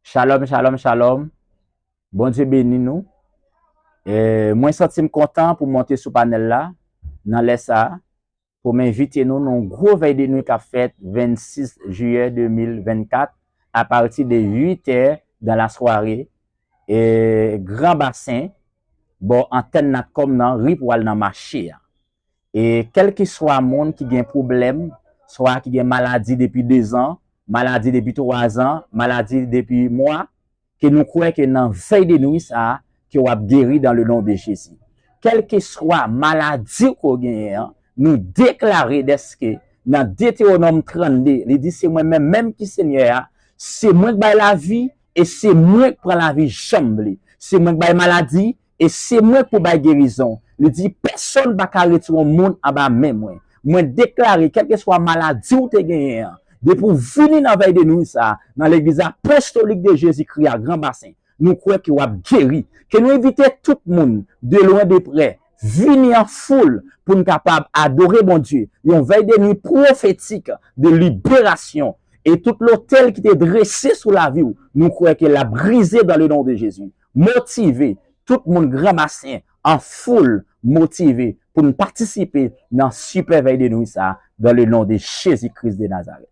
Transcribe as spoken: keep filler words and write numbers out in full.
Shalom, shalom, shalom. Bondye beni nou. E, mwen santi m kontan pou monte sou panèl la nan lè sa a, pou m envite nou nan yon gwo vèy de nwi k ap fèt vennsis jiyè de mil vennkat, apati de uit è dan la sware, e, Gran Basen, bò antèn Natcom nan, ri pou al nan mache a. E kèlkeswa moun ki gen pwoblèm, swa ki gen maladi depi dezan, maladi depi twazan, maladi depi mwa, ke nou kwè ke nan vèy de nwi sa a, ke w ap geri dans le nom de Jésus. Kèlkeswa maladi ke w genyen an, nou deklare dèske nan Detewonòm trannde, li di, "Se mwen menm menm ki Senyè a, se mwen k bay lavi, e se mwen k pran lavi jan m vle. Se mwen k bay maladi, e se mwen k pou bay gerizon." Li di, "Pèsonn pa ka retire yon moun anba men mwen." Mwen deklare, kèlkeswa maladi w te genyen an, depi w vini nan vèy de nwi sa a, nan Legliz Apostolik de Jezikri a Gran Basen, nou kwè ke w ap geri. Ke nou envite tout moun, de lwen, de prè, vini an foul pou n kapab adore Bondye. Yon vèy de nwi pwofetik de liberasyon. E tout lotèl ki te drese sou lavi w, nou kwè ke l ap brize dans le nom de Jésus. Motive tout moun Gran Basen an foul, motive pou n patisipe nan sipè vèy de nwi sa a, dans le nom de Jésus-Christ de Nazareth.